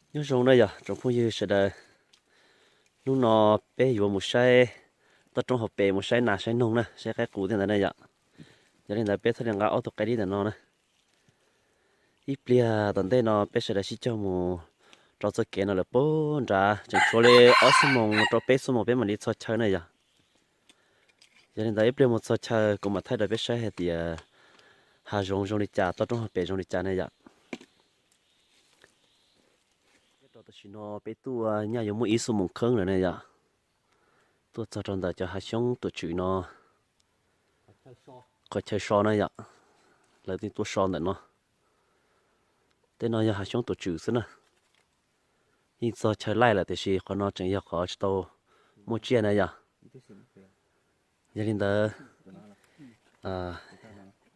Nyob zoo na yom tsoom phooj ywg sawv daws, hnub no peb yuav mus saib toj roob hauv pes, mus saib nas saib noog na, saib qaib qus tej ntawd na yom. Yog li ntawd peb thiaj li nqa ob tug qaib dib ntawm no na. Ib pliag tom ntej no peb sawv daws sib cog mus rau txoj kev no lawm puag nrad, tseem tshuav li ob xuab moos rau peb xuab moos peb mam li txog chaw na yom. Yog li ntawd ib pliag mus txog chaw kuv mam thaij rau peb saib hais tias hav zoov zoo li cas, toj roob hauv pes zoo li cas na yom. Rau tam sim no peb tuaj nyaj yuav muaj ib xuab moos kheeb lawm na yom. Tuaj txog rau ntawm cov hav xyoob tuam tswm no, qhov chaw so na yom, lawv thiaj tuaj so ntawm no. Tej no yog hav xyoob tuam tswm xwb na. Yeej txog chaw laij lawm tiam sis qhov no tseem yog qhov tsis tau muaj tsiaj na yom. Yog li ntawd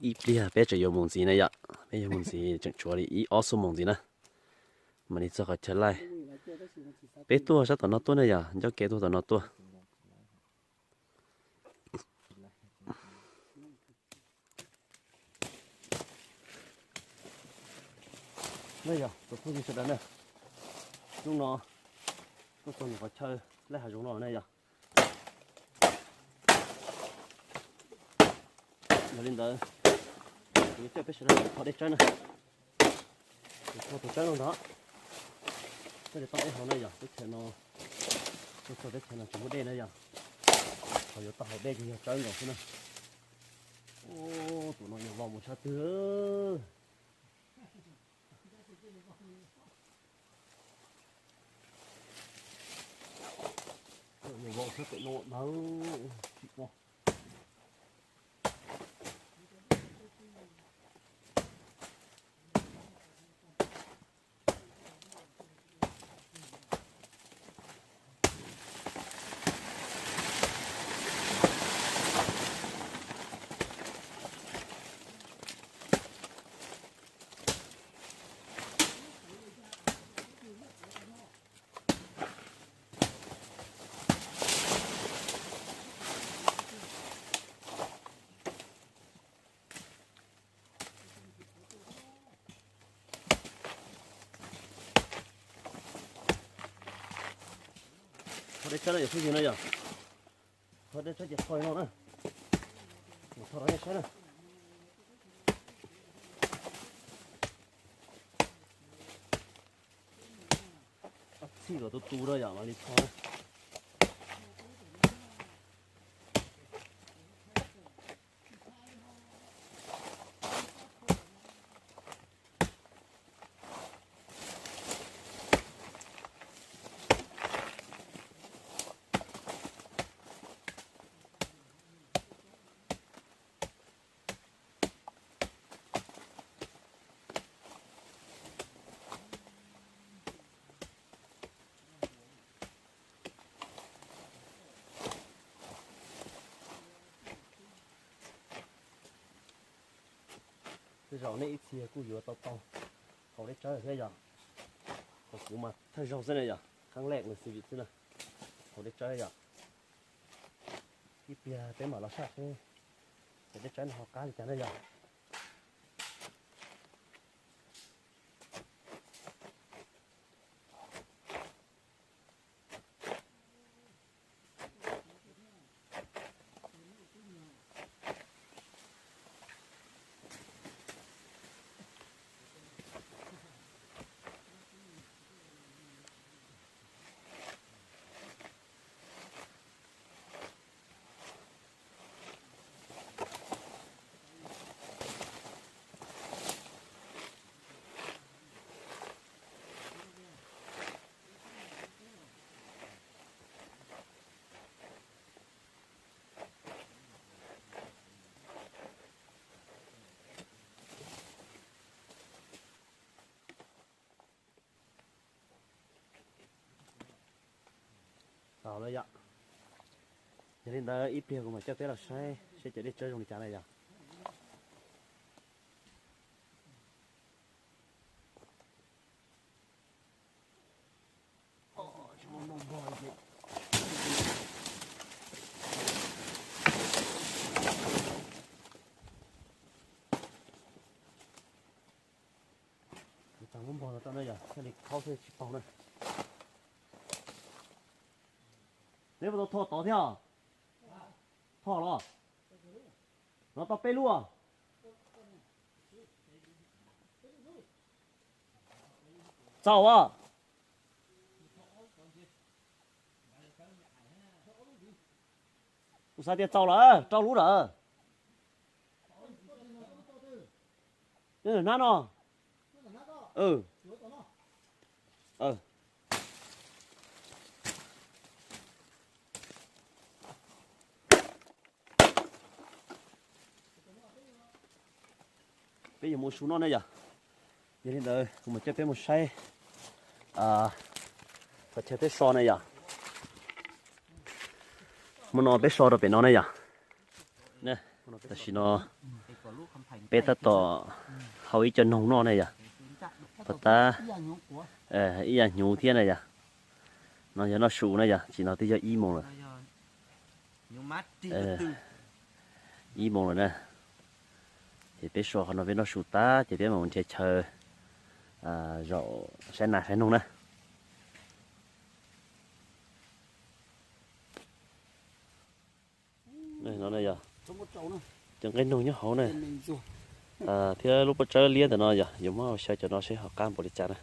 ib pliag peb tseem yuav mus ntxiv na yom, peb yuav mus ntxiv tseem tshuav li ib ob xuab moos ntxiv na, mam li txog qhov chaw laij. Peb tuaj sab tom no tuaj na yom, ncoj kev tuaj tom no tuaj. Na yog tus phooj ywg sawv daws na, hnub no tuaj txog ntawm qhov chaw laij hav zoov no na yog. Yog li ntawd kuv coj peb sawv daws thov dej tsawb na. Kuv thov tus tsawb no ntag, thiaj li tau ib hau na yog. Teb chaws no, tuaj txog teb chaws no tsis muaj dej na yog, qhov yuav tau haus dej ces yog tsawb nkaus xwb na. Tus no yog vau mus sab twg. Yog vau sab pem no dawb tsis no. Thov dej tsawb na yog phooj ywg na yog. Thov dej tsawb ces qhov no na. Mus thov dej tsawb na. Txhij los tu tu na yom, mam li thov na. Tej zaum nej ib txhia kuj yuav tau tau haus dej tsawb thiab yom. Hos kuv mas thawj zaug xwb na yom, qeeb lej nws xi vim xwb na, haus dej tsawb yom. Ib pliag peb mam los saib seb cov dej tsawb no ho qab li cas na yom. Tau lawm yom. Yog li ntawd ib pliag kuv mam coj peb los saib seb cov dej tsawb zoo li cas na yom. Kuv tau muab npog no rau na yom, Thiaj li khaub thiaj tsis paug na. Neb puas tau tho tod thiab? Tho los? No tau peb lub. Txaus as. Kuv xav tias txaus lawm, rau lub lawm. Nyob ntawm hnab no. Peb yuav mus su noj ne yom. Yog li ntawd kuv mam coj peb mus saib qhov chaw peb so ne yom. Hmo no peb so rau pem no ne yom. Tam sim no peb tab tom hau ib co noog noj ne yom. Pov tab ib yam hnyuv thiab ne yom. No yog noj su ne yom, tsis no twb yog ib moos lawm. Ib moos lawm na. Ces peb so qhov no peb noj su tag ces peb mam mus nrhiav chaw zaum saib nas saib noog na. No yog cov nqaij noog nyob hauv na, thiab lub pob tsawb liab ntawm no yog yuav muab xyaw cov no seb ho qab npaum li cas na.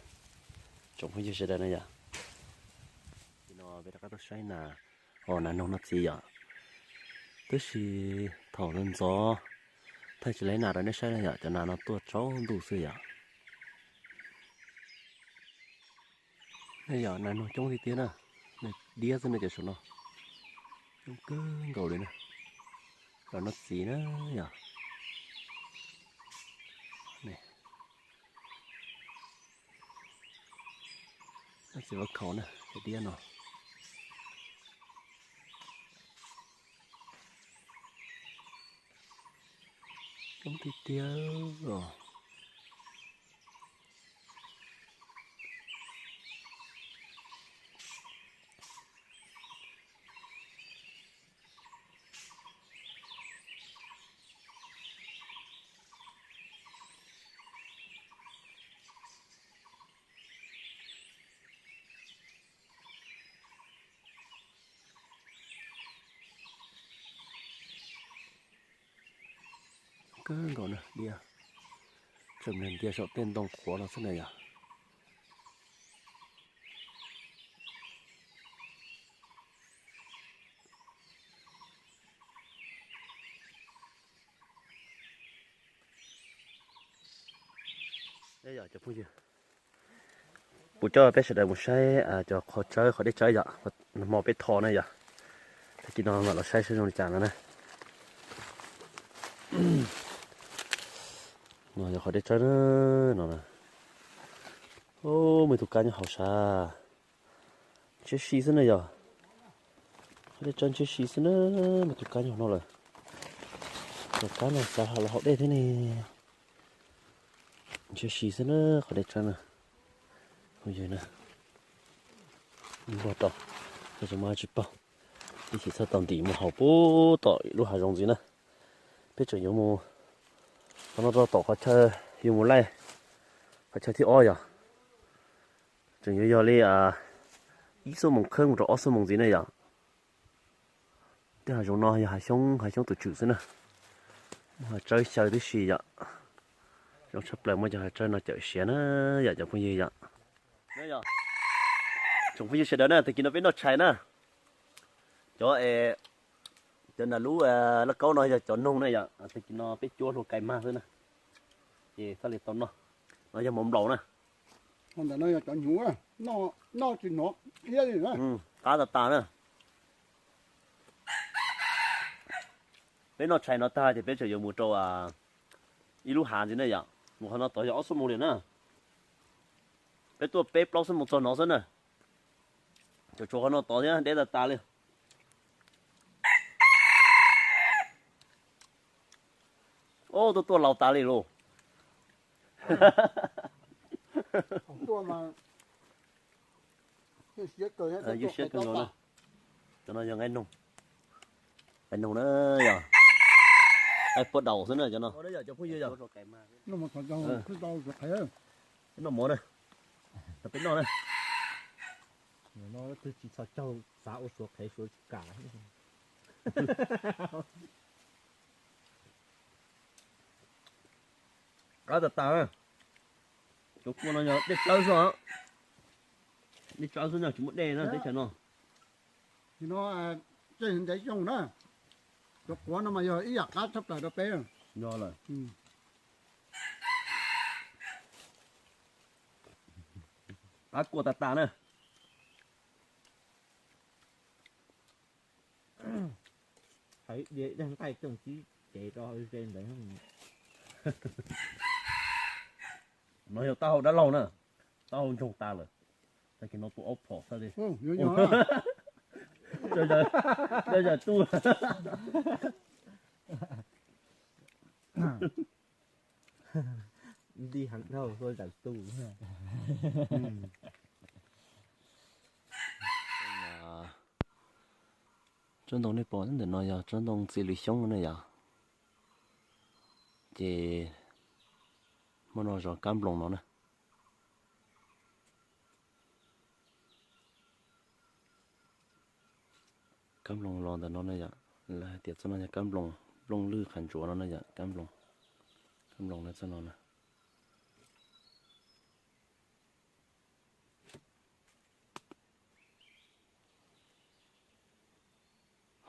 Tsoom phooj ywg sawv daws na yom. Nim no peb rov qab tuaj saib nas, o nas noog noj txiv yom. Tab sis thaum ntxov thaij tsis laib nas rau nej saib na yom, cov nas no tuaj tsaus ntuj xwb yom. Nej yom, nas noog coob tiag tiag na, nws diab xwb ne cov saum no, coob kawg nkaus li na, los noj txiv na yom. Noj txiv vaj khaum na, cov diab no. Coob tiag tiag os. Kawg nkaus na diab, tseem ntiag saum tej ntoo qhuav no xwb na yom. Cov phooj ywg, kuv coj peb sawv daws mus saib cov qhov tsawb qhov dej tsawb yom, hmo peb tho na yom. Tag kis no mam los saib saib zoo li cas no na. No yog qhov dej tsawb no na. Muaj tus kab nyob hauv sav. Ntshiab si xwb na yog. Qhov dej tsawb ntshiab si xwb na, muaj tus kab nyob hauv no lawm. Tus kab no xav los haus dej thiab ne. Ntshiab si xwb na, qhov dej tsawb na. Phooj ywg na, npog rau, tsis muaj tsis paug. Ib chim txhob tau ntim mus haus puag tom lub hav zoov ntxiv na. Peb tseem yuav mus, qhov no rau tom qhov chaw yus mus laij, qhov chaw thib ob yog, tseem yuav yog li ib xuab moos kheeb mus rau ob xuab moos ntxiv ne yom. Tej hav zoov no yog hav xyoob, hav xyoob tus tswm xwb na. Muaj hav tsawb xyaw tib si yom. Zoo tshaj plaws muaj cov hav tsawb no cawm siav na yom cov phooj ywg yom. Tsoom phooj ywg sawv daws na, tag kis no peb noj tshais na. Cov, cov nas lub lauj kaub no yog cov noog na yom, tag kis no peb cuab hlua kais mag xwb na. Ces thiaj li tau noj. No yog mov nplaum na. Ntawm no yog cov hnyuv, noj tsis hnov thiab li na. Qab tas tas na. Peb noj tshais no tag ces peb tseem yuav mus rau ib lub hav ntxiv na yom. Mus qhov no tod yog ob xuab moos li na. Peb tuaj peb plaub xuab moos txog no xwb na. Tseem tshuav qhov no tod thiab deb tas tas li. Tuaj tuaj laus tas li lauj. Ywj siab kawg nkaus na. Cov no yog nqaij noog, nqaij noog na, yog nqaij puab daus xwb na cov no. Noj mov na. Peb noj na. No twb tsis txhos caug, xav ua suav qhev suav tsis kam. Qab tas tas. Cov kua no yog dej tsawb xwb, dej tsawb xwb no, tsis muaj dej na teb chaws no. No tej ntev xyoo na, cov quav no mas yog ib yam qab tshaj plaws rau peb. Yog lawm. Qab kua tas tas na. Hais diag ib daig nqaij tsoom tib cev rau ze ntawd. No yog taub hau dab laug na, taub hau ntsoog tas lawm, tag kis no tua aub phom xwb li. Ntawd zaws tu. Nti heev dhau, tua zaws tu. Tsob ntoo nej pom ntawm no yog tsob ntoo txiv lws xyoob no ne yom. Ces hmo no zov kab nploos no na. Kab nploos los ntawm no na yom, lawv hais tias txoj no yog kab nploos, nplooj lwj qhas ntsuav no na yom, kab nploos, kab nploos na txoj no na.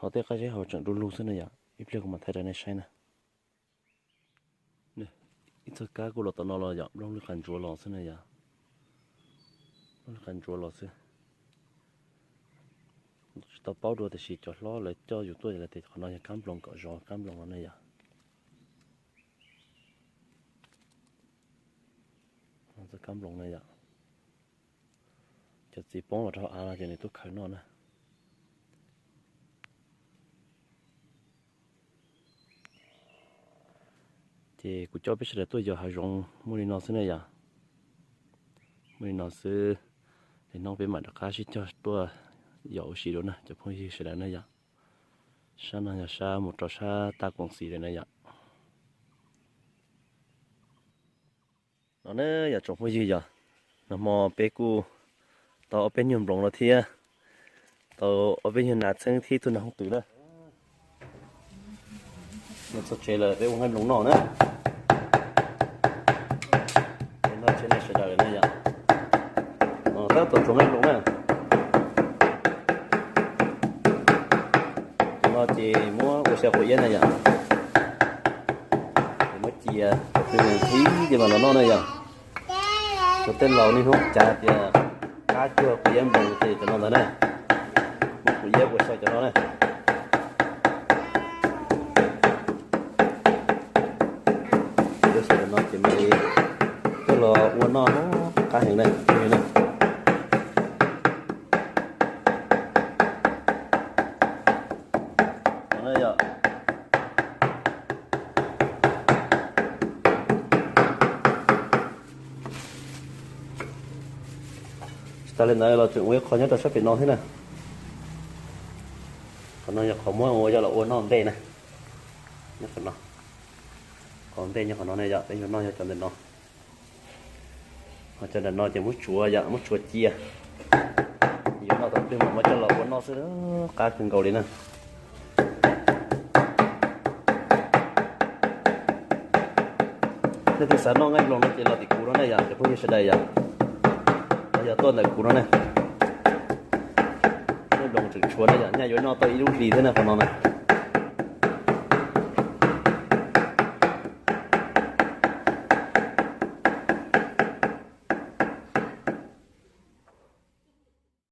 Ho tej qab zeb hauv tseem du lug xwb na yom, ib pliag kuv mam thaij rau nej saib na. Ib txoj kab kuj los tom no los yom, nplooj lwj qhas ntsuav los xwb na yom. Nplooj lwj qhas ntsuav los xwb. Tsis tau paub dua tiam sis cov hlob lawv coj yus tuaj lawv tias qhov no yog kab nploos kom zov kab nploos no na yom. Txoj kab nploos na yom. Cov txiv poob los rau av no ces nws tuaj khaws noj na. Ces kuv coj peb sawv daws tuaj yos hav zoov muaj li no xwb na yom. Muaj li no xwb, li no peb mam rov qab sib cog tuaj yos ua si dua na cov phooj ywg sawv daws na yom. Sab no yog sab mus rau sab tab koom xis lawm na yom. No ne yog tsoom phooj ywg yom, nag hmo peb kuj tau ob peb nyuag nploos no thiab, tau ob peb nyuag nas txheeb thiab ib tug nas hooj twm na. Noj txog tsev lawm peb ua nqaij nploos noj na. Peb noj tsev nej sawv daws lawm na yom. Tab tom tsuav nqaij nploos na. Tus no ces muab ua xyaw quav iab na yom. Ces muab cia, tus nws thib ces mam los noj na yom. Tus tej laus niaj hnub cav tias qab cuag quav iab nploos ces cov no ntag na. Muab quav iab ua xyaw cov no na. Cov no ces mam li coj los ua noj, qab heev na. Tsis tas li ntawd los tseem ua ib qho nyob rau sab pem no thiab na. Qhov no yog qhov muab ua coj los ua noj ntej na. Nyob qhov no, qhov ntej nyob qhov no ne yom, peb yuav noj yog cov ntawm no. Ho cov ntawm no ces muab tsuav yom, muab tsuav cia. Yuav noj thaum twg mam muab coj los ua noj xwb, qab kawg nkaus li na. Nej twg xav noj nqaij nploos no ces los tim kuv no na yom, cov phooj ywg sawv daws yom. Los yog tuaj ntawm kuv no na. Nqaij nploos tseem tshuav na yom, nyaj yuav noj tau ib lub hlis thiab na qhov no na.